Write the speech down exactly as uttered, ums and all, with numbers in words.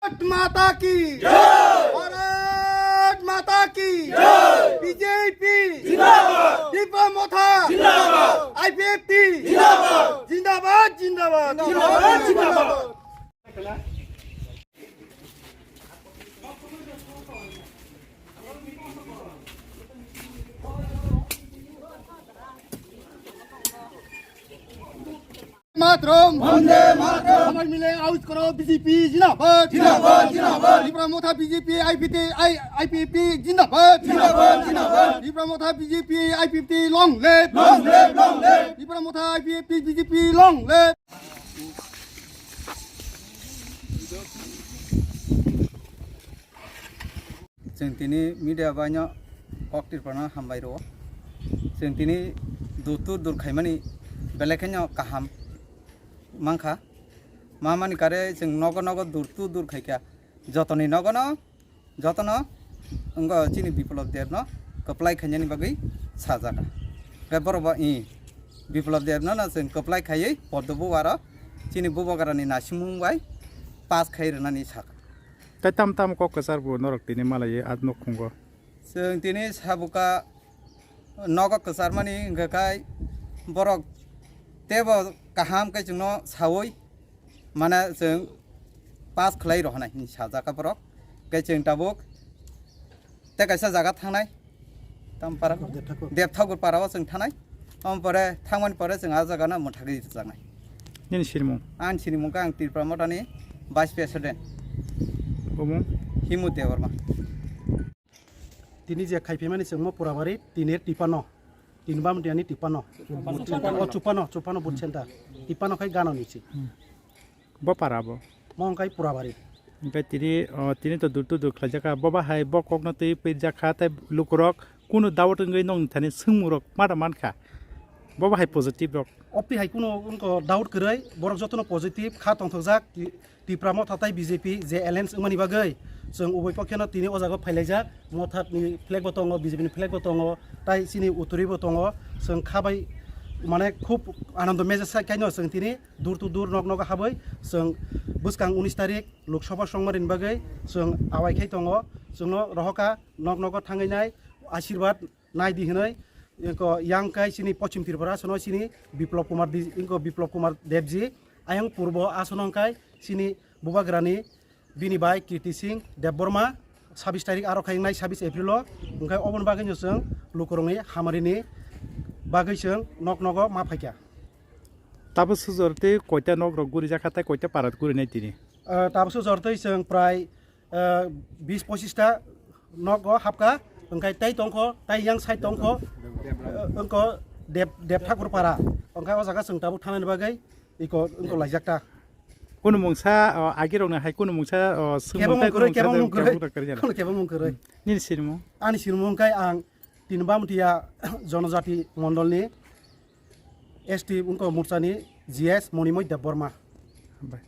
भारत माता की जय। भारत माता की जय। बीजेपी जिंदाबाद। Tipra Motha जिंदाबाद। आईपीएफटी जिंदाबाद। जिंदाबाद, जिंदाबाद। जिंदाबाद, जिंदाबाद। मातरम। वंदे मातरम। সবাই মিলে আওয়াজ করো, বিজেপি জিন্দাবাদ। জিন্দাবাদ, জিন্দাবাদ। Tipra Motha BJP IPFT, I, IPFT জিন্দাবাদ। জিন্দাবাদ, জিন্দাবাদ। Tipra Motha BJP IPFT long live। Long live, long live। Tipra Motha IPFT BJP long live। Chwng tini media baino kok tirpano hambai rwo. Chwng tini dur tur dur khaimani belai kheno kaham mankha. Mamani kare chwng nogo nogo dur tur dur khaikha. Jotoni nogono, jotono wngkha chini Biplab Debno kwplai khainani bagwi sajakha. Khe borok bo, i, Biplab Debno no chwng kwplai khaiwi poddo buwaro chini bubagrani nasimung bai pass khai rwnani sakha. Tei tam tam kok kwchar bo norok tini malaiwi a nukhungo. Chwng tini sabuka nogo kwcharmani hwnkhe khai borok teibo kaham khe chwngno saui mane chwng pass khlai rw hwnwi hinwi sajakha borok. Khe chwng tabuk tei kaisa jaga thangnai. Tampara Depthakur. Depthakur parao chwng thanai. Omo pore thangmani pore chwng a jagano mwthagwi rwjaknai. Nini sinimung? Ani sinimung khe ang Tipra Mothani Vice President. Omo? Himu Debbarma. Tini je khaiphaimani chwngmo Purabari, tini Tipano. Tini Bamtiani Tipano. O Chupano, Chupano Booth Center. Tipano khai gano nisi. Bo para bo? Mo wngkha Purabari. Hingke tini, o, tini to dur to dur khlaijak kha. Bo bahai bo kokno twi pirjak kha, tei lukurok kunu doubt wngwi nokni thani swngmungrok mada mankha. Bo bahai positive rok. Opi hai kunu wngkha doubt kwrwi, borok jotono positive kha tongthokjak. Ti-, Tipra Motha tai B J P je alliance wngmani bagwi chwng ubui pokheno tini o jaga phailaijak. Motha ni flag bo tongo, B J P ni flag bo tongo, tai chini uturi bo tongo. Chwng kha bai mane khub anando mejak sai kaino chwng tini. Door to door, nok nogo habwi chwng bwskang unis tarik Lok Sabha songmani bagwi chwng awai khai tongo. Chwngno rohokha nok nogo thangwi nai asirwad nai di hwnwi. Engko yang kai chini Pochim Tripura sono chini Biplab Kumar di, engko Biplab Kumar Debji, ayang purbo asono kai chini bubagrani bini bai Kirti Singh Debbarma, sabis tarik aro khai nai sabis April o, engkai oboni bagwi no chwng lukurokni hamarini bagwi chwng nok nogo ma phaikha. Tabuk sujor tei koita nok rok guri jakha tei koita parat guri nai tini? Ah, tabuk sujor tei chwng prai, ah, bis pochis ta nok o hapka, wngkai tei tongkho, tei yang side tongkho, ah, wngkho Deb, Deb Thakur para, wngkai o jaga chwng tabuk thanani bagwi iko wngkho laijak ta. Kunu mungsa, ah, agi rok ni hai kunu mungsa, ah, swngmung Kebamung tei kwrwi, kunu mungsa kebamung tei kwrwi. Kebamung kwrwi. Nini sinimung? Ani sinimung wngkai ang Tini Bamtiya Jonojati Mondolni S T wngkha Morchani G S Monimoy Debbarma. Bai.